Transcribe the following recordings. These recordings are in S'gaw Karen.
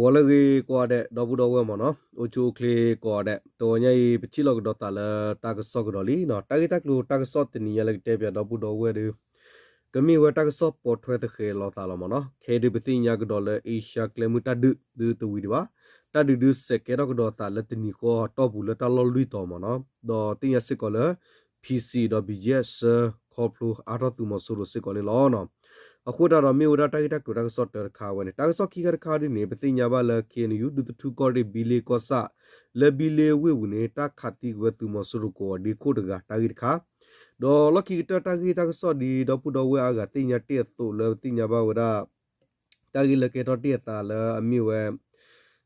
ဂီၤလၢအဂ့ၤကိးဂၤဒဲး ဒီပုၢ်ဒီဝဲၢ်မ့ၢ်နီၤ, အိၣ်ဆူၣ်အိၣ်ချ့ကိးဂၤဒဲး, တဂီၤညါအံၤ ပထံၣ်လိာ်ကဒီးသးလၢတၢ်ကစီၣ်ကဒီးလံနီၤ. တၢ်ဂ့ၢ်တၢ်ကျိၤတၢ်ကစီၣ်တနံၤညါလၢကတဲပၠးဒီပုၢ်ဒီဝဲၢ်ဒီး ကမ့ၢ်ဝဲတၢ်ကစီၣ်ပိာ်ထွဲသဃဲၤလီၤသးလီၤမ့ၢ်နီၤ. ခဲအံၤဒုးပသ့ၣ်ညါကဒီးလၢ Asia ကျဲမုၢ်တၢ်ဒုးဒုးတဝံၤဒံးဘၣ်. တၢ်ဒုးဒုးစဲးကဲထီၣ်ကဒီးသးလၢတနံၤဃီအတီၢ်ပူၤလၢတၢ်လီၢ်လွံၢ်တီၤမ့ၢ်နီၤ, ဒီးသ့ၣ်ညါစ့ၢ်ကီးလၢ PC ဒီး BGF ဆှၢခီဖျိအါထီၣ်သုးမီၤစိရိၤစ့ၢ်ကီးန့ၣ်လီၤ. အဃိသတးဒီးမ့ၢ်ဝဲဒၣ်တၢ်ဂ့ၢ်တၢ်ကျိၤတၢ်ကစီၣ်တၢတခါဝဲန့ၣ်, တၢ်ကစီၣ်ခံခါတခါဒ်န့ၣ် ပသ့ၣ်ညါဘၣ်လၢ KNU ဒူသထူကီၢ်ရ့ၣ် ဘံလ့ကီၢ်ဆၣ် လၢဘံလ့ဝ့ၢ်ပူၤန့ၣ် တၢ်ခးသံကွံာ်ဝဲသုးမီၤစိရိၤကိးဂၤဒဲးခိၣ်တဂၤတၢ်ဂ့ၢ်တခါ, ဒီးလီၢ်ခံကတၢၢ်တၢ်ဂ့ၢ်တၢ်ကစီၣ်ဒ်ဒီပုၢ်ဒီဝဲၢ်အါဂၤသ့ၣ်ညါတ့ၢ်အသိးလၢပသ့ၣ်ညါဘၣ်ဝဲဒၣ် တၢ်ဂ့ၢ်လၢကဲထီၣ်တ့ၢ်အသးလၢအမ့ၢ်ဝဲ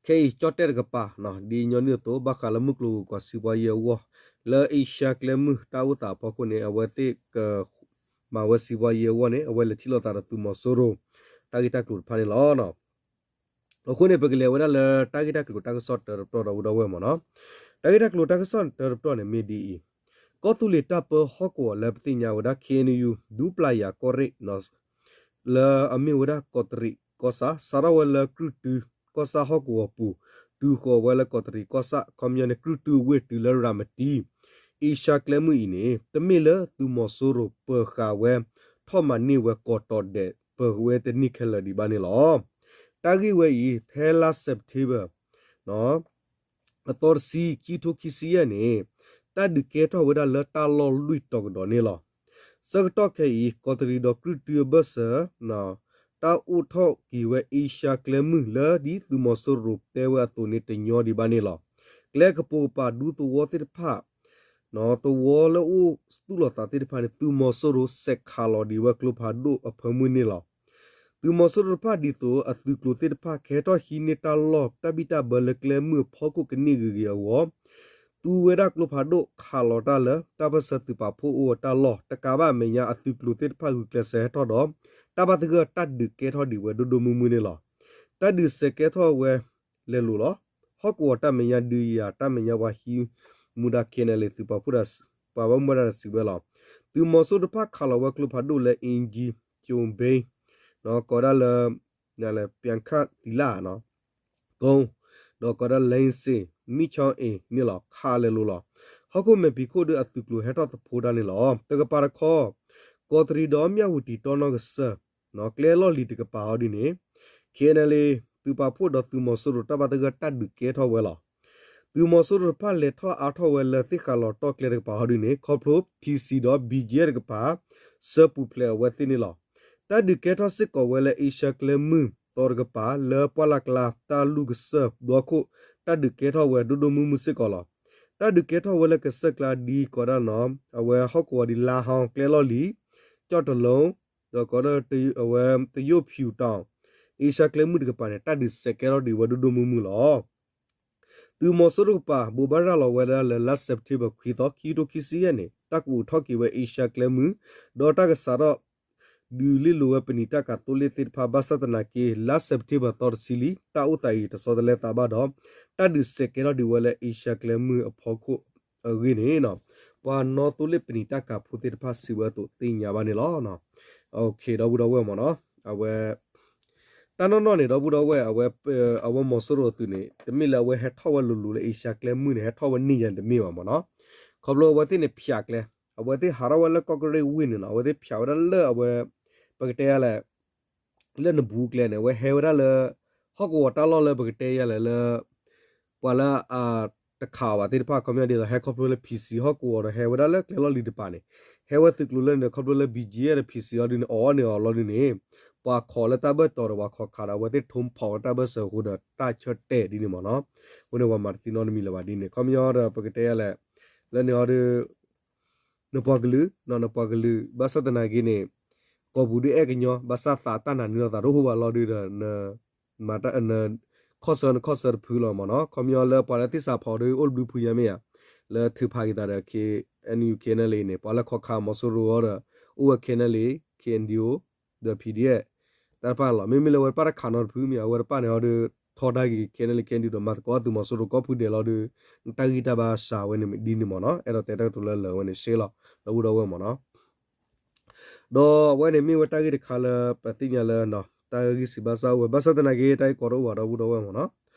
ခဲအံၤကၠီၣ်တဲၣ်တကပၤ ဒ်ညီနုၢ်အသိး ဘၣ်ဃးလၢမုၢ်ကျိၤဝဲၤကွာ်စံးပှၤယဲအဂီၢ် လၢ Asia ကျဲမုၢ်တၢ်အိၣ်သးအဖီခိၣ်န့ၣ် အဝဲသ့ၣ်က မၤဝဲစံးပှၤယဲအဂီၢ်န့ၣ် အဝဲလဲၤထံၣ်လိာ်သးဒီးသုးမီၤစိရိၤ တၢ်ဂ့ၢ်တၢ်ကျိၤတဖၣ်န့ၣ်လီၤ. အဃိန့ၣ် ပကလဲၤဝဲဒၣ်လၢတၢ်ဂ့ၢ်တၢ်ကျိၤတၢ်ကစီၣ်တၢတပတီၢ်ဒီပုၢ်ဒီဝဲၢ်မ့ၢ်နီၤ. တၢ်ဂ့ၢ်တၢ်ကျိၤတၢ်ကစီၣ်တၢတပတီၢ်န့ၣ်မ့ၢ်ဒ်အံၤ, ကီၢ်သူလ့ၤတၢ်ပၢဟီၣ်ကဝီၤလၢပသ့ၣ်ညါဝဲဒၣ် KNU ဒူပျၢ်ယၤကီၢ်ရ့ၣ် လၢအမ့ၢ်ဝဲဒၣ်ကီးတရံးကီၢ်ဆၣ် စးထီၣ်ဝဲလၢကြုၢ်တုကီၢ်ဆၣ်ဟီၣ်ကဝီၤပူၤ, တုၤဃီၤဝဲလၢကီးတရံးကီၢ်ဆၣ် ခီပညီန့ၣ် ကြုၢ်တုဝ့ၢ်တုၤလၢရၤမတံ အ့ရှါကျဲမုၢ်အံၤန့ၣ် တမ့ၢ်လၢသုးမီၤစိရိၤပၢၤဃာ်ဝဲ ထီၣ်မၤန့ၢ်ဝဲကိးတီၤဒဲး ပၢၤဝဲတန့ၢ်ခဲလၢာ်ဒံးဘၣ်န့ၣ်လီၤ. တၢ်ဂ့ၢ်ဝဲအံၤ ဖဲလါ September အသီတဆံ ခံကထိခံဆံယဲၢ်န့ၣ် တၢ်ဒုးကဲထီၣ်ဝဲဒၣ်လၢတၢ်လီၢ်လွံၢ်တီၤကဒီးန့ၣ်လီၤ. ဆၢကတီၢ်ခဲအံၤ ကီးတရံးဒီးကြုၢ်တုအဘၢၣ်စၢၤ တၢ်အိၣ်ထီၣ်က့ၤဝဲအ့ရှါကျဲမုၢ်လၢဒ်သုးမီၤစိရိၤတဲဝဲအသိးန့ၣ်တညီဒံးဘၣ်န့ၣ်လီၤ. ကျဲကပိာ်ကပၤဒူသဝီသ့ၣ်တဖၣ် သဝီလၢအိၣ်သူၣ်လီၤသးသ့ၣ်တဖၣ်န့ၣ် သုးမီၤစိရိၤစဲးခးလီၤဒံးဝဲကျိဖးဒိၣ်အဖၢမုၢ်န့ၣ်လီၤ. သုးမီၤစိရိၤတဖၣ်ဒ်သိးအသုးကျိၤသ့ၣ်တဖၣ် ကဟဲထီၣ်ဟံးန့ၢ်တၢ်လီၢ်တၢ်ဘံၣ်တၢ်ဘၢလၢကျဲမုၢ်အဖီခိၣ်ကန့ၢ်ဂ့ၤဂ့ၤအဂီၢ် သူဝဲဒၣ်ကျိဖးဒိၣ်ခးလီၤတၢ်လၢ တၢ်ပၢၢ်ဆၢသုးပာ်ဖှိၣ်အိၣ်အတၢ်လီၢ် တကးဘၣ်အမဲာ်ညါအသုးကျိၤသ့ၣ်တဖၣ်ဂုာ်ကျဲးစၢးဟဲထီၣ်ဒီး တၢ်ဘၣ်သဂၢၢ်တၢ်ဒုးကဲထီၣ်ဒံးဝဲဒိၣ်ဒိၣ်မုၢ်မုၢ်န့ၣ်လီၤ. တၢ်ဒုးစဲးကဲထီၣ်ဝဲလဲၤလိာ်လီၤ. ဟီၣ်ကဝီၤတၢ်မဲာ်ညါဒုးယၤ တၢ်မဲာ်ညါပှၤဟံးမူဒါ KNLA သုးပာ်ဖှိၣ် ပှၤဘၣ်မူဘၣ်ဒါတစံးဝဲလီၤ. သုးမီၤစိရိၤတဖၣ်ခးလီၤဝဲကျိဖးဒိၣ်လၢ အ့ကၠံ ကၠိဘ့ ကိးဒၣ်လၢ ပၠးခၣ်သံလၣ် ကိ ဒီးကိးဒၣ်လ့စ့ၣ် မံၣ်ဆီအ့ၤန့ၣ်လီၤ ခးလဲၤလိာ်လီၤ. ဟီၣ်ခိၣ်မဲာ်ဖံးခိၣ်ဒီးအသုးကျိၤဟဲထီၣ်သဖှိတၢ်န့ၣ်လီၤ. တကပၤတခီ ကီးတရံးဒီးမၠၣ်ဝတံၤတီနီၣ်ကစၢၢ် ကျဲလီၢ်လံၤတကပၤဟီဒ်န့ၣ် KNLA သုးပာ်ဖှိၣ်ဒီးသုးမီၤစိရိၤတၢ်ဘၣ်သဂၢၢ်တၢ်ဒုးကဲထီၣ်ဝဲလီၤ. သုးမီၤစိရိၤတဖၣ်လဲၤထီၣ်အါထီၣ်ဝဲလၢသ့ၣ်ဃးလီၤတီၢ်ကျဲတကပၤဟီဒ်န့ၣ် ခီဖျိ PC ဒီး BGF တကပၤ စၢပူၤဖျဲးအဝဲသ့ၣ်န့ၣ်လီၤ. တၢ်ဒုးကဲထီၣ်စ့ၢ်ကီးဝဲလၢအ့ရှါကျဲမုၢ်သီတကပၤ လၢပှၢ်လၢ်ကျါတၢ်လူၢ်ကစၢၢ်ဘျီခိၣ် တၢ်ဒုးကဲထီၣ်ဝဲဒိၣ်ဒိၣ်မုၢ်မုၢ်စ့ၢ်ကီးလီၤ. တၢ်ဒုးကဲထီၣ်ဝဲလၢကစၢၢ်ကျါဒ်ကိးဒၣ်နီၤ အဝဲဟီၣ်ကဝီၤဒ်လါဟီ ကျဲလီၢ်လံၤ ကၠီၣ်တလူ ဒီးကိးဒၣ်အဝဲတယိၣ်ဖၠူးတီၤ အ့ရှါကျဲမုၢ်တကပၤန့ၣ် တၢ်ဒုးစဲးကဲထီၣ်ဒံးဝဲဒိၣ်ဒိၣ်မုၢ်မုၢ်လီၤ. သုးမီၤစိရိၤတကပၤ ဘိးဘၣ်ရၤလီၤဝဲဒၣ်လၢလါ September ခွံသီ ခံကထိခံဆံယဲၢ်န့ၣ် တၢ်ကအိးထီၣ်က့ၤဝဲအ့ရှါကျဲမုၢ် ဒီးတၢ်ကစးထီၣ် ဒုးလ့ၣ်လိၤဝဲပနံာ်တၢ်ကၤသိလ့ၣ်သ့ၣ်တဖၣ် ဘၣ်ဆၣ်သနာ်က့ လါ September သီတဆံလံ တၢ်အိၣ်သးအံၤတဆီတလဲသးဘၣ်ဒီး တၢ်ဒုးစဲးကဲထီၣ်ဒံးဝဲလၢအ့ရှါကျဲမုၢ်အဖီခိၣ်အဂ့ၢ်န့ၣ် ပှၤနီၣ်သိလ့ၣ်ပနံာ်တၢ်ကၤဖိသ့ၣ်တဖၣ်စံးဝဲအသိးသ့ၣ်ညါဘၣ်န့ၣ်လီၤ. ဒီပုၢ်ဒီဝဲၢ်မ့ၢ်နီၤ အဝဲ တၢ်နီၢ်နီၢ်န့ၣ် ဒီပုၢ်ဒီဝဲၢ် အဝဲ အဝဲမီၤစိရိၤအသုးန့ၣ် တမ့ၢ်လၢအဝဲဟဲထီၣ်ဝဲလိၤလိၤလၢအ့ရှါကျဲမုၢ်န့ၣ် ဟဲထီၣ်ဝဲန့ၢ်ယၤတမ့ၢ်ဘၣ်မ့ၢ်နီၤ. ခီဖျိအဝဲသ့ၣ်န့ၣ်ဖၠးကျဲ အဝဲသ့ၣ်ဟးထီၣ်ဝဲလၢကီၢ်ကရ့ၣ်ဝ့ၢ်န့ၣ်နီၤ အဝဲသ့ၣ်ဖၠးဝဲဒၣ်လၢအဝဲ ပကတဲယၤလဲၣ် လၢနဘူးကျဲန့ၣ် အဝဲဟဲဝဲဒၣ်လၢ ဟီၣ်ကဝီၤတၢ်လီၢ်လၢပကတဲယၤလဲၣ်လၢ ပှၤလၢအတခးအီၤဘၣ်သ့ၣ်တဖၣ် ခီပညီဒ်သိး ဟဲခီဖျိလၢ PC ဟီၣ်ကဝီၤဒီး ဟဲဝဲဒၣ်လၢကျဲလီၢ်လံၤတကပၤန့ၣ် ဟဲဝဲသုးကျိၤလၢန့ၣ်ဒီး ခီဖျိလၢ BGF ဒီး PC ဟီဒ်န့ၣ် အီၣ်အီၣ်န့ၢ်အီၤလီၤဒ်န့ၣ် ပှၤခိးလၢတၢ်ဘၢၣ်တီၤဒီး ပှၤခိးခးဒီး အဝဲသ့ၣ်ထိၣ်ဖီၣ်ဝဲတၢ်ဘၢၣ်စၢၤအဃိဒီး တၢ်ဆၢတဲာ်ဒ်န့ၣ်မ့ၢ်နီၤ. အဃိန့ၣ် ပှၤမၤတသ့နီတမံၤလၢၤဘၣ်ဒ်န့ၣ် ခီပညီဒီး ပကတဲယၤလဲၣ် လၢန့ၣ်ဟီဒ် နပှၤကလုာ် နပှၤကလုာ် ဘၣ်ဆၣ်သနာ်က့န့ၣ် ကိာ်ပူၤဒ်အဲၣ်ကညီ ဘၣ်ဆၣ်သးတၢ်နာ်န့ၢ်လိာ်သးတအိၣ်ဘၣ်လီၤဒုးဒီး မၤတၢ် ခီၣ်ဆၢနခီၣ်ဆၢတဖုလီၤမ့ၢ်နီၤ. ခီပညီလၢပှၤလၢသ့ၣ်စးဖီဒီး အိၣ်တဘျုးဖုညါမ့ၢ်ဧါ လၢထုးဖးက့ၤသးဒီး KNU KNLA န့ၣ် ပှၤလၢခိးခးမီၤစိရိၤအီၤဒီး အိၣ်ဝဲ KNLA KNDO ဒီး PDF တၢ်တဖၣ်လီၤ. မ့မ့ၢ်လၢဝဲတဖၣ်တခးနီတဖုမ့ၢ်ဧါ ဝဲတဖၣ်န့ၣ်ဟီဒီး ထီဒါက့ၤ KNLA KNDO ဒီး မၤသကိးသုးမီၤစိရိၤကီၢ်ဖုဒဲးလီၤဒီး တၢ်ဂံၢ်တၢ်ဘါစှၤဝဲန့ၣ်ဒ်န့ၣ်မ့ၢ်နီၤ. အဲၣ်ဒိးတဲတၢ်ကတိၤလၢလၢာ်ဝဲန့ၣ်ရှဲလီၤ ဒီပုၢ်ဒီဝဲၢ်မ့ၢ်နီၤ. ဒီးအဝဲန့ၣ်မ့ၢ်ဝဲတၢ်ဂ့ၢ်တခါလၢပသ့ၣ်ညါလၢ တၢ်ဂ့ၢ်စံးဘၣ်စၢ်အိၣ်ဝဲ ဘၣ်ဆၣ်သနာ်က့ တၢ်ဂ့ၢ်ကီတအိၣ်ဘၣ် ဒီပုၢ်ဒီဝဲၢ်မ့ၢ်နီၤ.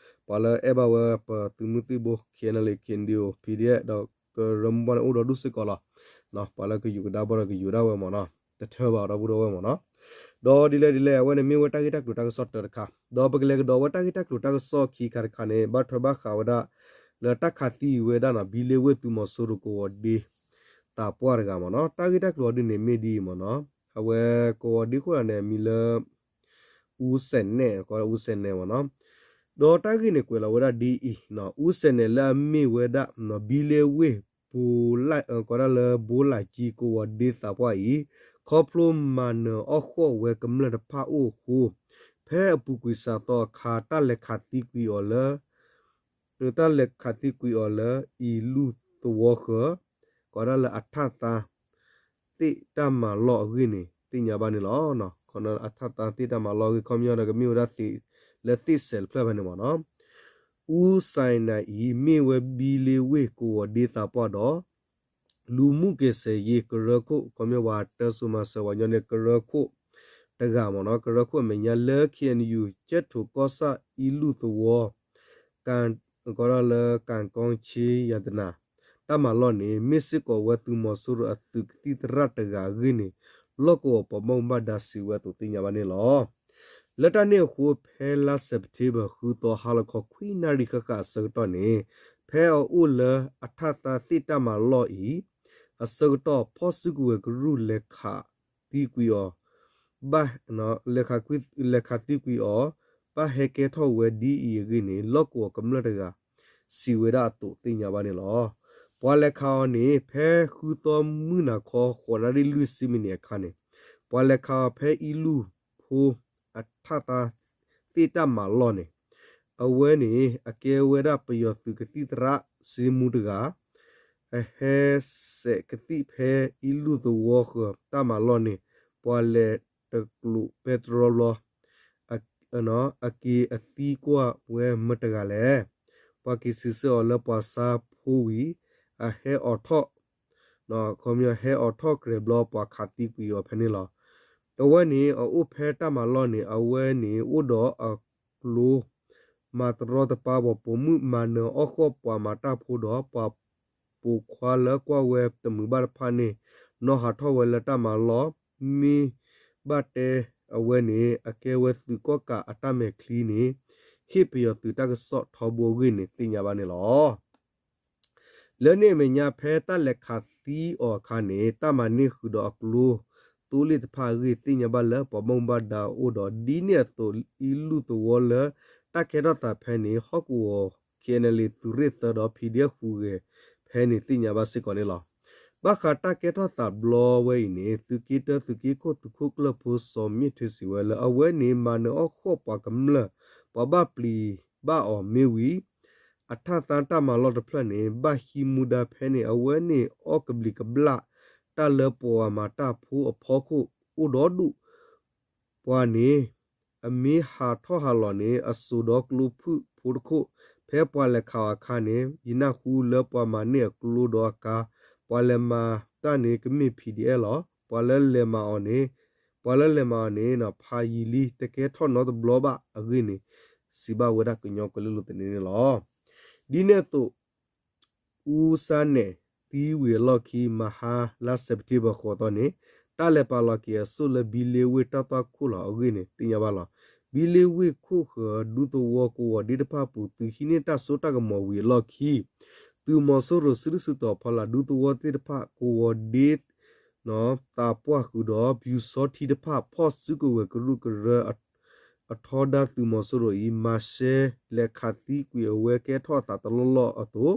ပှၤလၢအဲၣ်ဘၣ်ဝဲပသုးမုၢ်သံၣ်ဘိ ခ့ၣ်အဲၣ်ယူၣ် ခ့ၣ်အဲၣ်ယူၣ် ပီၣ်ဒံၣ်အဲၣ် ဒီးကရၢမိၢ်ပှၢ်န့ၣ် အိၣ်ဒီးဒူၣ်စ့ၢ်ကီးလီၤ. ပှၤလၢကယူၤကဒါဘၣ်ဒီးကယူၤဒၣ်ဝဲမ့ၢ်နီၤ, တထၢဘၣ် ဒီပုၢ်ဒီဝဲၢ်မ့ၢ်နီၤ. ဒီးဒ်လဲၣ်ဒ်လဲၣ် အဝဲန့ၣ်မ့ၢ်ဝဲတၢ်ဂ့ၢ်တၢ်ကျိၤတၢ်ကစီၣ်တၢတခါ, ဒီးပကလဲၤကဒီးဝဲတၢ်ဂ့ၢ်တၢ်ကျိၤတၢ်ကစီၣ်ခံခါတခါန့ၣ် ဘၣ်ထွဲဘၣ်ဃးဝဲဒၣ် လၢတၢ်ခးသံဝဲဒၣ်နီၤ ဘံလ့ဝ့ၢ်သုးမီၤစိရိၤကဝီၤဒ့ သးပှၢ်တဂၤမ့ၢ်နီၤ. တၢ်ဂ့ၢ်တၢ်ကျိၤအီၤဒ်န့ၣ်မ့ၢ်ဒ်အံၤမ့ၢ်နီၤ, အဝဲကဝီၤဒ့ခိၣ်တဂၤန့ၣ် အမံၤလၢ အူစဲးနဲၣ် ကီးအူစဲးနဲၣ်မ့ၢ်နီၤ. ဒီးတၢ်ဂ့ၢ်န့ၣ်ကွဲးလီၤဝဲဒၣ်ဒ်အံၤ, အူစဲးနဲၣ်လၢအမ့ၢ်ဝဲဒၣ် ဘံလ့ဝ့ၢ် ဘိလၢ ကီးဒၣ်လၢဘိလၢကံကဝီၤဒ့သးပှၢ်အံၤ ခီဖျိမၤနၢၤအီၣ်ဃီၣ်ဝဲကမျၢၢ်တဖၣ်အိၣ်အဃိ ဖဲအပူၤကွံာ်စးသီအခါ တၢ်လဲၤခးသံကွံာ်အီၤလၢ တၢ်လဲၤခးသံကွံာ်အီၤလၢအံၤလူၢ်သဝီဃၢၤ ကီးဒၣ်လၢအထၣ်သါ သ့ၣ်တၢ်မၤလီၢ်အဂ့ၢ်န့ၣ် သ့ၣ်ညါဘၣ်န့ၣ်လီၤ. ခီအထၣ်သါသ့ၣ်တၢ်မၤလီၢ်အဂ့ၢ် ခီပညီဒီးကမ့ၢ်ဝဲဒၣ်သ့ၣ်လၢသ့ၣ်စဲးတဖျၢၣ်ဖဲန့ၣ်မ့ၢ်နီၤ. အူစဲးနဲၣ်အံၤ မ့ၢ်ဝဲဘံလ့ဝ့ၢ်ကဝီၤဒ့သးပှၢ်ဒီး လူမှုကယ်ဆယ်ရေး ကရၢခိၣ် ခီပညီပှၤတၢ်စိၤမၤစၢၤပှၤညီန့ၣ် ကရၢခိၣ်တဂၤမ့ၢ်နီၤ, ကရၢခိၣ်အမဲာ်ညါလၢ ခ့ၣ်အဲၣ်ယူၣ် ကၠဲၣ်ထိၣ်ကီၢ်ဆၣ်အံၤလူၢ်သဝီ ကီးဒၣ်လၢ ကၣ်ကီဆ့ယၤတနၤ တၢ်မၤလီၢ်န့ၣ် မ့ၢ်စ့ၢ်ကီးဝဲသုးမီၤစိရိၤအသုးကသံၣ်သရၣ်တဂၤအဂ့ၢ်န့ၣ် လီၢ်ကဝီၤပှၤဘၣ်မူဘၣ်ဒါစံးဝဲအသိးသ့ၣ်ညါဘၣ်န့ၣ်လီၤ. လၢတၢ်န့ၣ်အဃိ ဖဲလါစဲးပထ့ဘၢၣ် ဃုသီဟါလီၤခီ ခွံနၣ်ရံၣ်ဃၣ်ဃၣ်အဆၢကတီၢ်န့ၣ် ဖဲအအိၣ်လၢအထၣ်သါသ့ၣ်တၢ်မၤလီၢ်အံၤ အဆၢကတီၢ် ဖီၣ်စုကဝဲၤကရူၢ်လဲၤခးသံကွံာ်အီၤ ဘၣ် လဲၤခးသံကွံာ်အီၤ ဘၣ်ဟဲကဲထီၣ်ဝဲဒ်အံၤအဂ့ၢ်န့ၣ် လီၢ်ကဝီၤကမျၢၢ်တဂၤ စံးဝဲဒၣ်အသိးသ့ၣ်ညါဘၣ်န့ၣ်လီၤ. ပှၤလဲၤခးအီၤန့ၣ် ဖဲဃုသီမုၢ်နၤခီ ဃိးနၣ်ရံၣ်လွံၢ်ဆံမံးနံးအခါန့ၣ် ပှၤလဲၤခးအီၤဖဲအံၤလူၢ်ဖိ အထၣ်သါသ့ၣ်တၢ်မၤလီၢ်န့ၣ် အဝဲန့ၣ် အကဲဝဲဒၣ်ပယီၤသုးကသံၣ်သရၣ်စ့မူတဂၤ အဟဲစဲးကသံၣ်ဖဲအံၤလူၢ်သဝီဃၢၤတၢ်မၤလီၢ်န့ၣ် ပှၤလဲၤတကျိးပဲတြီဘျီ အက့ၤအသံကွၢ်ဝဲမတၤတဂၤလဲၣ်. ပှၤက့ၤစံးဆၢအီၤလၢပှၤဆါဖိဝံၤ အဟဲအိးထီၣ် ခီပညီဟဲအိးထီၣ်ကြဲးဘျီ ပှၤခးသံကွံာ်အီၤဖဲန့ၣ်လီၤ. အဝဲန့ၣ် အအိၣ်ဖဲတၢ်မၤလီၢ်န့ၣ် အဝဲန့ၣ်အိၣ်ဒီးအကျိ မၤတရီတပါ ပှၤပိာ်မုၣ် မၤနၢၤအီၣ်ဃီၣ်ပှၤမၤတၢ်ဖိဒီး ပှၤပိာ်ခွါလၢကွၢ်ဝဲတမုာ်ဘၣ်တဖၣ်န့ၣ် နီၢ်ဟးထီၣ်ဝဲလၢတၢ်မၤလီၢ် မ့ၢ်ဘၣ်တဲအဝဲန့ၣ် အကဲဝဲသုးကီၣ်ကးအတၢ်မဲာ်ချံန့ၣ် ဟ့ၣ်ပယီၤသုးတၢ်ကစီၣ်ထီဘိအဂ့ၢ်န့ၣ် သ့ၣ်ညါဘၣ်န့ၣ်လီၤ. လၢန့ၣ်အမဲာ်ညါ ဖဲတၢ်လဲၤခးသံအီၤအခါန့ၣ် တၢ်မၤန့ၢ်ဃုာ်ဒီးအကျိ သိလ့ၣ်တဖၣ်အဂ့ၢ် သ့ၣ်ညါဘၣ်လၢပှၤဘၣ်မူဘၣ်ဒါအိၣ်ဒီး ဒ်န့ၣ်အသိး အံလူၢ်သဝီလၢ တၢ်ကဲထီၣ်သးဖဲန့ၣ် ဟီၣ်ကဝီၤ ခ့ၣ်အဲၣ်ယူၣ် သုးရ့ၣ်သၢဒီး ဖံးဒ့ၣ်ဃူဂဲၤ ဖဲန့ၣ်သ့ၣ်ညါဘၣ်စ့ၢ်ကီးန့ၣ်လီၤ. ဘၣ်ဃးတၢ်ကဲထီၣ်သးဘျီဝဲအံၤန့ၣ် သုးက့တၢ သုးက့ခိၣ် သုးခိၣ်ကျၢၢ်ဖိ စီၤမ့ၣ်ထွ့စံးဝဲလၢ အဝဲန့ၣ် မၤနၢၤအီၣ်ဃီၣ်ပှၤကမျၢၢ် ပှၤဘၣ်ပျံၤဘၣ်အီၤမ့ၢ်ဝံၤ အထၣ်သါတၢ်မၤလီၢ်တဖျၢၣ်န့ၣ် ဘၣ်ဟံးမူဒါဖဲန့ၣ် အဝဲန့ၣ်အီၣ်ကဘျံးကဘျၣ် တၢ်လၢပှၤမၤတၢ်ဖိအဖီခိၣ်အိၣ်ဒီဒူၣ် ပှၤန့ၣ် အမ့ၢ်ဟးထီၣ်ဟးလီၤန့ၣ် အစိာ်ဒီးကျိဖုၣ်ဖိတခိၣ် ဖဲပှၤလဲၤခးအီၤအခါန့ၣ် ယနၢ်ဟူလၢပှၤမၤန့ၢ်အကျိဒီးအကါ ပှၤလဲၤမၤတၢ်န့ၣ် ကမ့ၢ် ဖံးဒ့ၣ်အဲၣ် လီၤ. ပှၤလၢလဲၤမၤအီၤန့ၣ် ပှၤလၢလဲၤမၤအီၤန့ၣ် ဖးယံာ်လံ တကဲထီၣ်နီတဘျီဘၣ်အဂ့ၢ်န့ၣ် စံးဘၣ်ဝဲဒၣ်ကညီကလုာ်လိၤသန့န့ၣ်လီၤ. ဒ်န့ၣ်အသိး အူစဲးနဲၣ် သံဝံၤအလီၢ်ခံ မဟါလါစဲးပထ့ဘၢၣ်ဃိးသီန့ၣ် တၢ်လဲၤပာ်လီၤက့ၤအစိၣ်လၢဘံလ့ဝ့ၢ်တၢ်သွၣ်ခိၣ်လီၤအဂ့ၢ်န့ၣ် သ့ၣ်ညါဘၣ်လီၤ. ဘံလ့ဝ့ၢ်ခိၣ်ဃၢၤ ဒူသဝီကဝီၤဒ့တဖၣ်အပူၤ သုးဟံးန့ၢ်တၢ်စိတၢ်ကမီၤဝံၤအလီၢ်ခံ သုးမီၤစိရိၤစုဒုၣ်စုတီၤအဖီလာ် ဒူသဝီသ့ၣ်တဖၣ် ကဝီၤဒ့ သးပှၢ်ဃုာ်ဒီး ပျူစောထီးတဖၣ် ဖီၣ်စုကဝဲၤကရူၢ်ကရၢ အထီဒါသုးမီၤစိရိၤအံၤ မၤရှဲ လဲၤခးသံကွံာ်အဝဲကဲထီၣ်အသးတလီၢ်လီၢ်အသိး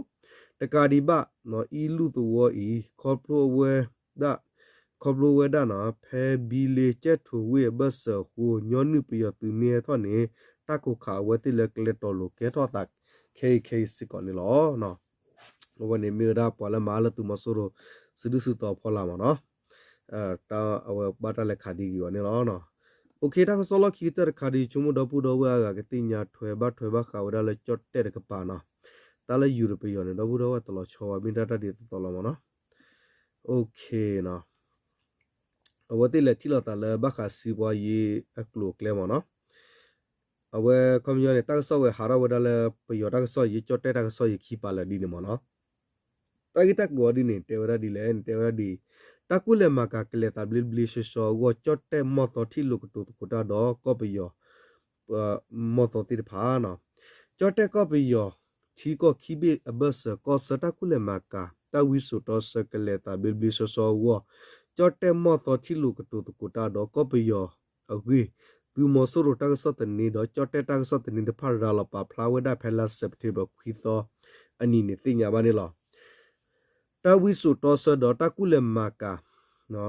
တကးဒံးဘၣ် အံလူၢ်သဝီအံၤ ခီဖျိဝဲဒၣ် ခီဖျိဝဲဒၣ် ဖဲဘံလ့ကၠဲၣ်ထိၣ်ဝ့ၢ်အဘၢၣ်စၢၤအဃိ ညီနုၢ်ပယီၤသုးမ့ၢ်ဟဲထီၣ်န့ၣ် တၢ်ကိးခးအဝဲသ့ၣ်လၢကျဲတီၤလိၤကဲထီၣ်သးခဲအံၤခဲအံၤစ့ၢ်ကီးန့ၣ်လီၤ. အဝဲန့ၣ်မ့ၢ်ဝဲဒၣ်ပှၤလၢမၤအါလၢသုးမီၤစိရိၤ စုဒုၣ်စုတီၤအဖီလာ်မ့ၢ်နီၤ, တၢ်အဝဲဘၣ်တၢ်လဲၤခးသံကွံာ်အီၤန့ၣ်လီၤ. တၢ်ကစီၣ်လီၢ်ခံကတၢၢ်တခါဒီး ဆိကမိၣ်ဒီပုၢ်ဒီဝဲၢ်အဂၤကသ့ၣ်ညါထွဲဘၣ်ထွဲဘၣ်ဃးဝဲဒၣ်လၢကၠီၣ်တဲၣ်တကပၤနီၤ, တၢ်လၢယူၤတပယီၤန့ၣ် ဒီပုၢ်ဒီဝဲၢ်တလီၤဆီဘၣ် မ့ၢ်တၢ်တၢ်ဒ်သိးသိးလီၤမ့ၢ်နီၤ. အ အဝဲသ့ၣ်လဲၤထံၣ်လိာ်သးလၢဘၣ်ဃးစံးပှၤယ့အကျိၤအကျဲမ့ၢ်နီၤ. အဝဲခီပညီန့ၣ် တၢ်ကစီၣ်ဝဲဟးထီၣ်ဝဲဒၣ်လၢပယီၤတၢ်ကစီၣ်ယ့ ကၠီၣ်တဲၣ်တၢ်ကစီၣ်ယ့ခံပာ်လၢာ်ဒ်န့ၣ်မ့ၢ်နီၤ. တၢ်ဂ့ၢ်တၢ်ကျိၤအီၤဒ်န့ၣ် တဲဝဲဒၣ်ဒ်လဲၣ်န့ၣ် တဲဝဲဒၣ်ဒ် တၢ်ကူၣ်လဲၤမၤကၤကလဲၤသးဘျ့ဘျ့ဆှီဆှီအဂီၢ် ကၠီၣ်တဲၣ်မီၢ်သီထံၣ်လိာ်ကတိၤသကိးတၢ်ဒီးကီၢ်ပယီၤ မီၢ်သီသ့ၣ်တဖၣ်နီၤ. ကၠီၣ်တဲၣ်ကီၢ်ပယီၤ ထံကီၢ်ခံဘ့ၣ်အဘၢၣ်စၢၤ ကီၢ်ဆၢတၢ်ကူၣ်လဲၤမၤကၤ တၢ်ဝံစိာ်တီဆၢကလဲၤသးဘျ့ဘျ့ဆှီဆှီအဂီၢ် ကၠီၣ်တဲၣ်မီၢ်သီထံၣ်လိာ်ကတိၤသကိးတၢ်ဒီးကီၢ်ပယီၤအဂ့ၢ် သုးမီၤစိရိၤတၢ်ကစီၣ်သန့ဒီးကၠီၣ်တဲၣ်တၢ်ကစီၣ်သန့တဖၣ်ရၤလီၤပာ်ဖျါဝဲဒၣ်ဖဲလါ September ခွံသီအနံၤန့ၣ် သ့ၣ်ညါဘၣ်န့ၣ်လီၤ. တၢ်ဝံစိာ်တီဆၢဒီးတၢ်ကူၣ်လဲၤမၤကၤ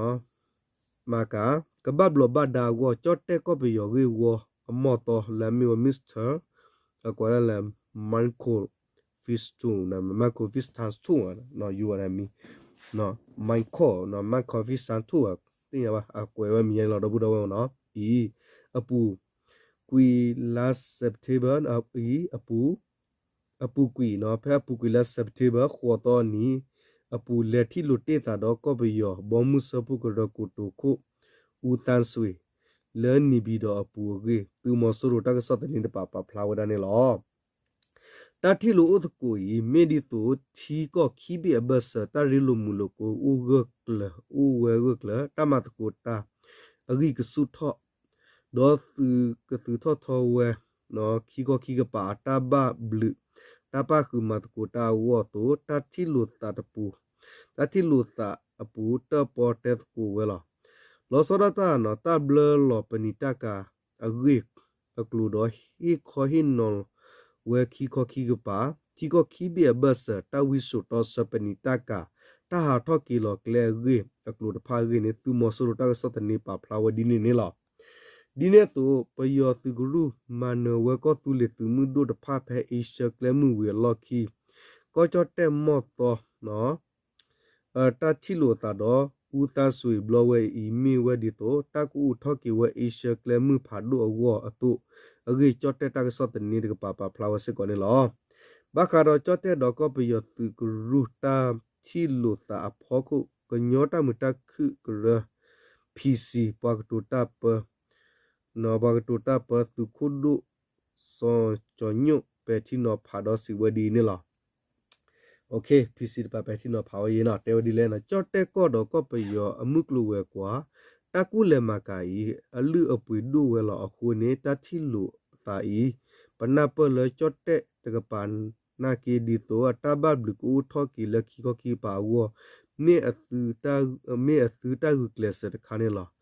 မၤကၤ ကဘၣ်ဘျီးဘၣ်ဒါအဂီၢ် ကၠီၣ်တဲၣ်ကီၢ်ပယီၤဂ့ၢ်ဝီအမီၢ်သီ လၢအမ့ၢ်ဝဲ Mister အကွဲးဒၣ်လၢ Michael Fishton, Michael Fishton ဆိၣ် ယိၤအမံၤ Michael, Michael Fishton ဆိၣ် သ့ၣ်ညါဘၣ် အကွဲးဝဲမံၤညါန့ၣ်လီၤ ဒီပုၢ်ဒီဝဲၢ်နီၤ အံၤ အပူၤကွံာ်လါ September အံၤ အပူၤကွံာ်နီၤ ဖဲအပူၤကွံာ်လါ September ဃိးသီအနံၤ အပူၤလဲၤထံၣ်လိာ်တ့ၢ်သးဒီးကီၢ်ပယီၤ ဘီမုၢ်စၢဖှိၣ်ကရၢကိတိာ်ခိၣ် အူသန်းဆွေ လၢနံၤဘံၣ်ဒီးအပူၤအဂ့ၢ် သုးမီၤစိရိၤတၢ်ကစီၣ်သန့တဖၣ်ပာ်ဖျါဝဲဒၣ်န့ၣ်လီၤ. တၢ်ထံၣ်လိာ်အိၣ်သကိးအံၤ မ့ၢ်ဒ်သိးထံကီၢ်ခံဘ့ၣ်အဘၢၣ်စၢၤ တၢ်ရ့လိာ်မုာ်လိာ်ကိးအိၣ်ဂၢၢ်ကျၢၤ အိၣ်ဝဲဂၢၢ်ကျၢၤ တၢ်မၤသကိးတၢ် အဂံၢ်ကဆူၣ်ထီၣ် ဒီးသုးကသုးထီၣ်ထီဝဲ ခံခီခံကပၤအတၢ်ဘၣ်ဘျုး တၢ်ပၣ်ဃုာ်မၤသကိးတၢ်အဂီၢ်အသိး တၢ်ထံၣ်လိာ်သးတပူၤ တၢ်ထံၣ်လိာ်သးအပူၤ တၢၣ်ပီတဲသကိးဝဲလီၤ. လီၤဆီဒၣ်တၢ်နီၤ တၢ်ဘျၢလီၤပနံာ်တၢ်ကၤအဂ့ၢ်အကျိၤဒီး ဟ့ၣ်ခီဟ့ၣ်နီၤဝဲခံခီခံကပၤ ထံကီၢ်ခံဘ့ၣ်အဘၢၣ်စၢၤ တၢ်ဝံစိာ်တီဆၢပနံာ်တၢ်ကၤ တၢ်ဟးထီၣ်က့ၤလီၤကျဲအဂ့ၢ်အကျိၤတဖၣ်အဂ့ၢ်န့ၣ် သုးမီၤစိရိၤတၢ်ကစီၣ်သန့ပာ်ဖျါဝဲဒ်န့ၣ်န့ၣ်လီၤ. ဒ်န့ၣ်အသိး ပယီၤသုးကရူၢ်မၤနၢၤဝဲကီၢ်သူလ့ၤသုးမုၢ်ဒိၣ်တဖၣ်ဖဲအ့ရှၢၣ်ကျဲမုၢ်ဝံၤအလီၢ်ခံ ကီၢ်ကၠီၣ်တဲၣ်မီၢ်သီ တၢ်ထံၣ်လိာ်အသးဒီး အူသန်းဆွေ ဘျီဝဲအံၤ မ့ၢ်ဝဲဒ်သိး တၢ်ကအိးထီၣ်က့ၤဝဲအ့ရှၢၣ်ကျဲမုၢ်ဖးဒိၣ်အဂီၢ်အသိး အဂ့ၢ်ကၠီၣ်တဲၣ်တၢ်ကစီၣ်သန့တကပၤပာ်ဖျါဝဲစ့ၢ်ကီးန့ၣ်လီၤ. ဘၣ်ဃးဒီးကၠီၣ်တဲၣ်ဒီးကီၢ်ပယီၤသုးကရူၢ်တၢ်ထံၣ်လိာ်သးအဖီခိၣ် ကညီတၢ်မုာ်တၢ်ခုၣ်ကရၢ PC ပှၤကတိၤတၢ်ပၢ ပှၤကတိၤတၢ်ပၢသုးခိၣ်ဒိၣ် စီၤကၠီၤညိၣ် ပဲာ်ထံနီၤဖးဒီးစံးဝဲဒ်အံၤန့ၣ်လီၤ. PC တပၤပဲာ်ထံနီၤဖးဝဲအံၤနီၤ တဲဝဲဒ်လဲၣ်နီၤ ကၠီၣ်တဲၣ်ကီၢ်ဒီးကီၢ်ပယီၤအမုၢ်ကျိၤဝဲၤကွာ် တၢ်ကူၣ်လဲၤမၤကၤအံၤ အလုၢ်အပှ့ၤဒိၣ်ဝဲလီၤအဃိန့ၣ် တၢ်ထံၣ်လိာ်သးအံၤ ပနၢ်ပၢၢ်လၢကၠီၣ်တဲၣ်တကပၤနာ်က့ ဒ်သိးအတၢ်ဘၣ်ဘျုးကအိၣ်ထီၣ်က့ၤလၢခံခီခံကပၤအဂီၢ် မ့ၢ်အသု မ့ၢ်အသုတၢ်ဂုာ်ကျဲးစၢးတခါန့ၣ်လီၤ.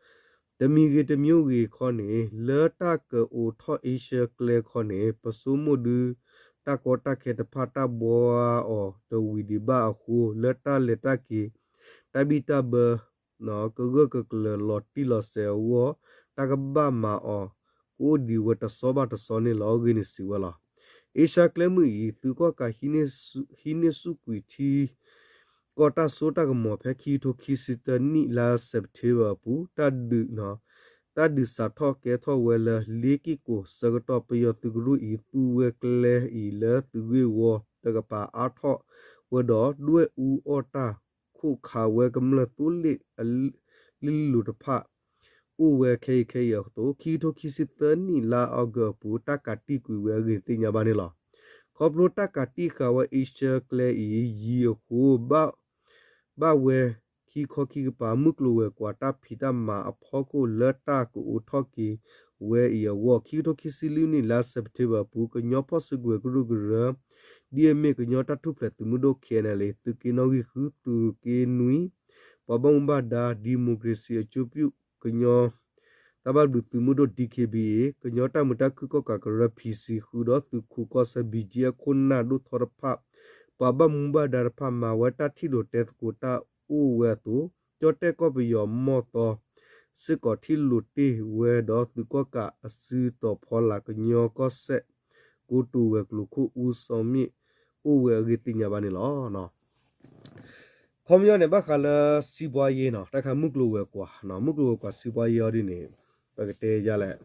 တမံၤဂ့ၤတမံၤဂ့ၤခီန့ၣ် လၢတၢ်ကအိးထီၣ်အ့ရှၢၣ်ကျဲခီန့ၣ် ပဆိကမိၣ်ဒု တၢ်ကီတၢ်ခဲတဖၣ်တၢ်ဘှီအီၤတဝံၤဒံးဘၣ်အဃိ လၢတၢ်လဲၤတၢ်က့ၤ တၢ်ဘံၣ်တၢ်ဘၢ ကဂၢၢ်ကကျၢၤလီၤတံၢ်လီၤဆဲးအဂီၢ် တၢ်ကဘၣ်မၤအီၤ ကအိၣ်ဒံးဝဲတစီဘၣ်တစီန့ၣ်လီၤအဂ့ၢ်န့ၣ်စံးဝဲလီၤ. အ့ရှၢၣ်ကျဲမုၢ်အံၤ သုးကီၣ်ကး ဟံးန့ၢ်ဆူၣ်ကွံာ်ထံ ကီၢ်တၢ်စိတၢ်ကမီၤဖဲခံကထိခံဆံတၢနံၣ်လါ September အပူၤ တၢ်ဒုး တၢ်ဒုးစးထီၣ်ကဲထီၣ်ဝဲလၢ လ့က့ၢ်ကိၣ်ဆၢကတီၢ် ပယီၤသုးကရူၢ်အံၤ သူဝဲကျဲအံၤလၢသုးဂ့ၢ်ဝီတကပၤအါထီၣ်ဝဲဒီး ဒွဲၣ်အူအီၣ်တၢ် ခိၣ်ခးဝဲကမျၢၢ်သိလ့ၣ်အလံာ်လိၤတဖၣ် အိၣ်ဝဲခဲအံၤခဲအံၤအသိး ခံကထိခံဆံသၢနံၣ်လါအီကူးအပူၤ တၢ်ကးတံၢ်ကွံာ်ဝဲအဂ့ၢ်သ့ၣ်ညါဘၣ်န့ၣ်လီၤ. ခီဖျိတၢ်ကးတံၢ်ဃာ်ဝဲအ့ရှၢၣ်ကျဲအံၤ ယံၤအဃိ ဘၣ်ဝဲခံခီခံကပၤ မုၢ်ကျိၤဝဲၤကွာ်တၢ်ဖံးတၢ်မၤအဖီခိၣ်လၢတၢ်ကအိးထီၣ်က့ၤဝဲအံၤအဂီၢ် ခံကထိခံဆံလွံၢ်နံၣ်လါ September အပူၤ ကညီဖီၣ်စုကဝဲၤကရူၢ်ကရၢ ဒ်အမ့ၢ်ကညီတၢ်ထူၣ်ဖျဲးသုးမုၢ်ဒိၣ် KNLA သုးက့နီၣ်ဂံၢ်ဃု သုးက့နွံ ပှၤဘၣ်မူဘၣ်ဒါ ဒီမိုကရေစီအကျိုးပြု ကညီတၢ်ဘၣ်ဘျုးသုးမုၢ်ဒိၣ် DKBA ကညီတၢ်မုာ်တၢ်ခုၣ်ကီၣ်ကးကရၢ PC ဃုာ်ဒီးသုးခိးကီၢ်ဆၢ BGF ခိၣ်နၢ်ဒိၣ်ထီတဖၣ် ပှၤဘၣ်မူဘၣ်ဒါတဖၣ် မၤဝဲတၢ်ထံၣ်လိာ်တဲသကိးတၢ်အိၣ်ဝဲအသိး ကၠီၣ်တဲၣ်ကီၢ်ပယီၤမီၢ်သီ စ့ၢ်ကီးထံၣ်လိာ်တ့ၢ်ဝဲဒီးသုးကီၣ်ကးအစုတီၤဖီလာ် ကညီကီၢ်စဲၣ် ကိတိာ်ဝဲၤကျိၤခိၣ် အူစီၤမ့ၣ် အိၣ်ဝဲအဂ့ၢ်သ့ၣ်ညါဘၣ်န့ၣ်လီၤ. ခီပညီန့ၣ် ဘၣ်ဃးလၢစံးပှၤယ့နီၤ တၢ်ခါမုၢ်ကျိၤဝဲၤကွာ် မုၢ်ကျိၤဝဲၤကွာ်စံးပှၤယ့အီၤဒ်န့ၣ် ပကတဲယါလဲၣ်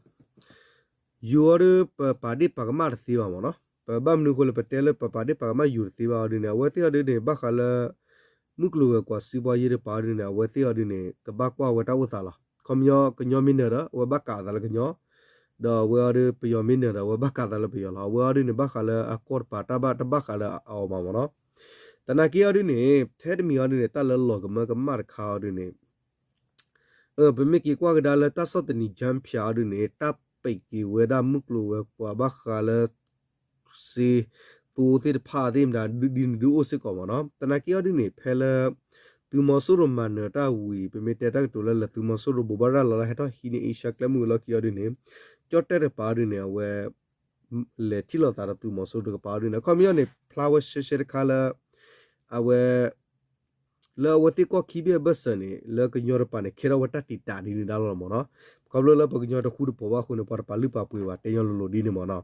ယိၤအီၤဒီး ပပာ်ဒ့ၣ်ပာ်ကမၣ်တသ့ဘၣ်မ့ၢ်နီၤ ပဘၣ်မနုၤအဃိလၢပတဲလၢပပာ်ဒ့ၣ်ပာ်ကမၣ်ယိၤတသ့ဘၣ်အီၤဒ်န့ၣ် အဝဲသ့ၣ်အီၤဒ်န့ၣ် ဘၣ်ဃးလၢ မုၢ်ကျိၤဝဲၤကွာ်စံးပှၤယ့တပၤအီၤဒ်န့ၣ် အဝဲသ့ၣ်အီၤဒ်န့ၣ် ကဘၣ်ကွၢ်ဝဲတၢ်အိၣ်သးလီၤ. ခီပညီကညီမ့ၢ်နၢၤဒီး အဝဲဘၣ်ကးအသးလၢကညီ, ဒီးအဝဲအီၤဒုး ပယီၤမ့ၢ်နၢၤဒီး အဝဲဘၣ်ကးသးလၢပယီၤလီၤ. အဝဲအီၤဒုးန့ၣ် ဘၣ်ဃးလၢအကီၢ်တပၤ တၢ်ဘၣ်တဘၣ်ဃးလၢအအီၤမးမ့ၢ်နီၤ. သနာ်က့အီၤဒုးန့ၣ် ထဲတမံၤအီၤဒုးန့ၣ် တၢ်လၢလီၤကမၢကမၣ်တခါအီၤဒုးန့ၣ် ပမ့ၢ်က့ၤကွၢ်ကဒါလၢတၢ်ဆီၣ်သနံး Jean Pierre အီၤဒုးန့ၣ် တၢ်ပံးက့ၤဝဲဒၣ်မုၢ်ကျိၤဝဲၤကွာ်ဘၣ်ဃးလၢ စ့သိသ့ၣ်တဖၣ်သ့ၣ်မတၤဒ်န့ၣ်ဒုးအိၣ်စ့ၢ်ကီးမ့ၢ်နီၤ. သနာ်က့အီၤဒုးန့ၣ် ဖဲလၢ သုးမီၤစိရိၤမၤနၢၤတၢ်ဝံၤ ပမ့ၢ်တဲတၢ်ကတိၤလၢလၢသုးမီၤစိရိၤဘိးဘၣ်ရၤလီၤလၢဟဲထီၣ်ဟံးန့ၢ်အ့ရှါကျဲမုၢ်ဝံၤလီၢ်ခံအီၤဒုးန့ၣ် ကၠီၣ်တဲၣ်တကပၤအီၤဒုးန့ၣ် အဝဲ လဲၤထံၣ်လိာ်သးဒီးသုးမီၤစိရိၤတကပၤအီၤဒုးန့ၣ် အခီပညီန့ၣ် ဖျါဝဲရှဲရှဲတခါလၢ အဝဲ လၢအဝဲသ့ၣ်ကီၢ်ခံဘ့ၣ်အဘၢၣ်စၢၤန့ၣ် လၢကညီတပၤန့ၣ် ခဲထီၣ်ဝဲတၢ်တံာ်တာ်ဒ်န့ၣ်ဒၣ်လီၤမ့ၢ်နီၤ. ခီဖျိလၢပကညီတဃူတဖိးဘၣ်အဃိန့ၣ် ပှၤတပာ်လုၢ်ပာ်ပှ့ၤဘၣ် တဲညီလိၤလိၤဒ်န့ၣ်မ့ၢ်နီၤ.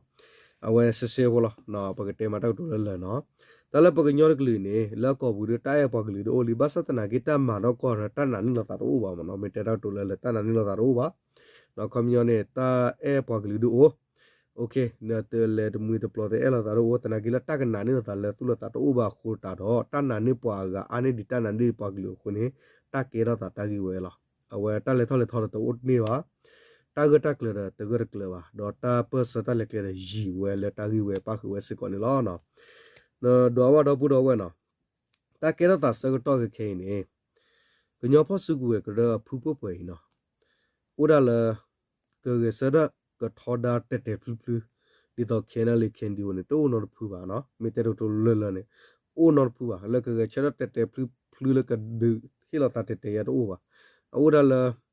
အဝဲရှဲရှဲဖိလီၤ ပကတဲမးတၢ်ကတိၤလၢလၢာ်နီၤ. တၢ်လၢပကညီတကလုာ်န့ၣ် လၢအကီၢ်ပူၤဒုး တၢ်အဲၣ်ပှၤကလုာ်ဒုးအိၣ်လံ ဘၣ်ဆၣ်သနာ်က့တၢ်မၤနီၢ်ကီၢ်န့ၣ် တၢ်နာ်န့ၢ်လိာ်သးတအိၣ်ဘၣ်မ့ၢ်နီၤ. မ့ၢ်တဲတၢ်ကတိၤလၢလၢာ် တၢ်နာ်န့ၢ်လိာ်သးတအိၣ်ဘၣ်. ဒီးခီပညီန့ၣ် တၢ်အဲၣ်ပှၤကလုာ်ဒုးအိၣ် နတလဲၤတမှံၤတပျီၤတအဲၣ်လိာ်သးတအိၣ် သနာ်က့လၢတၢ်ကနာ်န့ၢ်လိာ်သးလၢသူၣ်လၢသးတအိၣ်ဘၣ်အဃိတးဒီး တၢ်နာ်န့ၢ်ပှၤအဂၤအါန့ၢ်ဒံးတၢ်နာ်န့ၢ်ပှၤကလုာ်အဃိန့ၣ် တၢ်ကဲထီၣ်သးတၢ်ဂ့ၢ်ဝဲလီၤ. အဝဲတၢ်လဲၤထီၣ်လဲၤထီဒီးတအိၣ်တန့ၢ်ဘၣ်, တၢ်ဂၢၢ်တၢ်ကျၢၤဒီးတဂၢၢ်တကျၢၤဘၣ်, ဒီးတၢ်ပၢၢ်ဆၢတၢ်လဲၤကျဲဒီးယံာ်ဝဲလၢတၢ်ဂ့ၢ်ဝဲပၣ်ဃုာ်ဝဲစ့ၢ်ကီးန့ၣ်လီၤ. ဒီးအဝဲဒီပုၢ်ဒီဝဲၢ်နီၤ, တၢ်ကဲထီၣ်သးဆၢကတီၢ်ခဲအံၤန့ၣ် ကညီဖီၣ်စုကဝဲၤကရၢအဖုပှဲၤပှဲၤအံၤနီၤ, အိၣ်ဒၣ်လၢ ကဂဲၤဆၢထၢၣ်ကထီဒါတဲာ်တဲာ်ဖျုဖျု, ဒ်သိး ခဲနလံ ခဲဒံအိၣ်န့ၣ် တအိၣ်နီတဖုဘၣ်နီၤ, မ့ၢ်တဲတကတိၤလၢလၢာ်န့ၣ် အိၣ်နီတဖုဘၣ်, လၢကဂဲၤဆၢထၢၣ်တဲာ်တဲာ်ဖျုဖျုလၢကဒုးဟ့ၣ်လီၤသးတဲာ်တဲာ်ယါတအိၣ်ဘၣ်. အအိၣ်ဒၣ်လၢ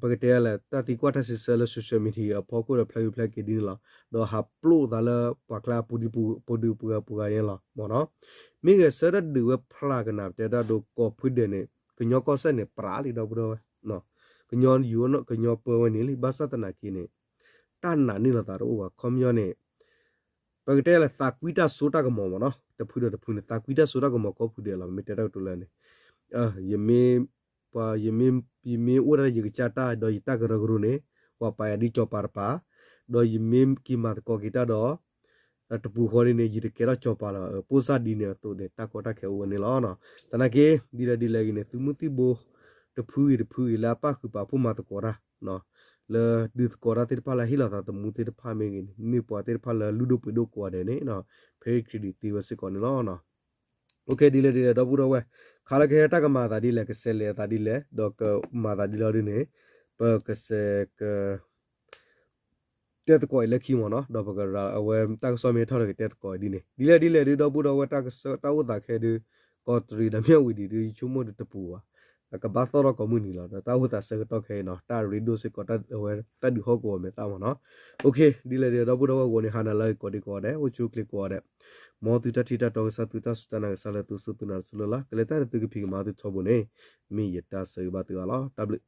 ပကတဲလဲၣ် တၢ်သံကွၢ်တၢ်စံးဆၢလၢ social media အဖီခိၣ်ဒီးဖျါဂ့ၤဖျါက့ၤဒ်န့ၣ်လီၤ. ဒီးဟးပျိၣ်သးလၢပှၤကျါအပူၤဒံးပူၤ ပဒုးပှၤပှၤဂၤယဲလီၤမ့ၢ်နီၤ. မ့ၢ်ဂဲၤဆၢထၢၣ်ဒုးဝဲဖျါကနၣ် ပတဲဒၣ်ဒိကိးဖုဒဲးန့ၣ် ကညီကီၢ်စဲၣ်န့ၣ် ပြးလံဒီပုၢ်ဒီဝဲၢ်, ကညီယူၤ ကညီပၢဝဲန့ၣ်လံ. ဘၣ်ဆၣ်သနာ်က့န့ၣ် တၢ်နာ်န့ၢ်လိာ်သးတအိၣ်ဘၣ်. ခီပညီန့ၣ် ပကတဲလဲၣ် သးကွံတၢ်စိတၢ်ကမီၤမ့ၢ်နီၤ, တဖုဒီးတဖုန့ၣ် သးကွံတၢ်စိတၢ်ကမီၤကိးဖုဒဲးလီၤ. မ့ၢ်တဲတၢ်ကတိၤလၢန့ၣ် ယမ့ၢ် ပှၤ ယမ့ၢ် ယမ့ၢ်အိၣ်ဒၣ်လၢယကစၢ်တၢ် ဒီးယတၢ်ကရၢကရိန့ၣ် ပှၤပာ်ယၤဒ်စီၤပၤတပၤ, ဒီးယမ့ၢ်က့ၤမၤသကိးက့ၤတၢ်ဒီး တပူၤဃီဒ်န့ၣ် ယတကဲထီၣ်စီၤပၤလၢၤ ပိၢ်စၢ်ဒ်န့ၣ်အသိးန့ၣ် တၢ်ကီတၢ်ခဲအိၣ်ဝဲန့ၣ်လီၤ. သနာ်က့ ဒ်လဲၣ်ဒ်လဲၣ်ဂ့ၤန့ၣ် သုးမုၢ်သံၣ်ဘိ တဖုဂ့ၤတဖုဂ့ၤလၢအပၣ်ဃုာ်ပာ်ဖှိၣ်မၤသကိးတၢ် လၢဒုးသကိးတၢ်သ့ၣ်တဖၣ်လၢဟ့ၣ်လီၤသးသမူသ့ၣ်တဖၣ်မ့ၢ်ဂ့ၤန့ၣ် မ့ၢ်ပှၤသ့ၣ်တဖၣ်လၢလုၢ်ဒိၣ်ပှ့ၤဒိၣ်ကိးဂၤဒဲးန့ၣ် ဖဲ credit သ့ဝဲစ့ၢ်ကီးန့ၣ်လီၤ. ဒ်လဲၣ်ဒ်လဲၣ် ဒီပုၢ်ဒီဝဲၢ် ခါလၢကဟဲတၢ်ကမၤအသးဒ်လဲၣ် ကဆဲးလဲၤအသးဒ်လဲၣ် ဒီးကမၤသးဒ်လဲၣ်ဒ်န့ၣ် ပကဆဲးက တဲသကိးအံၤလၢခံမ့ၢ်နီၤ ဒီးပကရၤ အဝဲတၢ်ကစီၣ်မ့ၢ်ထီၣ်ဒီးကတဲသကိးအံၤဒ်န့ၣ် ဒ်လဲၣ်ဒ်လဲၣ်ဒုး ဒီပုၢ်ဒီဝဲၢ် တၢ်အိၣ်သးခဲဒုး ကီးတရံးဒီးမ့ၢ်ဝံၤဒံးဒုး ယဆိကမိၣ်ဒုးတပူၤဘၣ် အကဘၣ်သီၣ်ထီၣ်ကိးမုၢ်နံၤလီၤ. ဒီးတၢ်အိၣ်သးဆၢကတီၢ်ခဲအံၤနီၤ တၢ်ရ့ဒိၣ်စ့ၢ်ကီး အဝဲတၢ်ဒုးဟီၣ်ကဝီၤမဲာ်သၣ်မ့ၢ်နီၤ. ဒ်လဲၣ်ဒ်လဲၣ် ဒီပုၢ်ဒီဝဲၢ် ဂီၤန့ၣ် ဟါနၤလၢအဂ့ၤကိးဒံးကိးဂၤဒဲး အိၣ်ဆူၣ်အိၣ်ချ့ကိးဂၤဒဲး မ်သုတၢ်ထံၣ်တၢ်တီကစၢ်သုတၢ်စူၢ်တၢ်နာ်ကစၢ်လၢသုစူၢ်သုနာ်တစူၢ်လၢ်လၢ် ကလဲၤတၢ်ဒီးသုကဖံးကမၤသုထီဘိန့ၣ် မ့ၢ်ယတၢ်ဆၢဂ့ၤဘၣ်သုအါလီၤ. တၢ်ဘျုး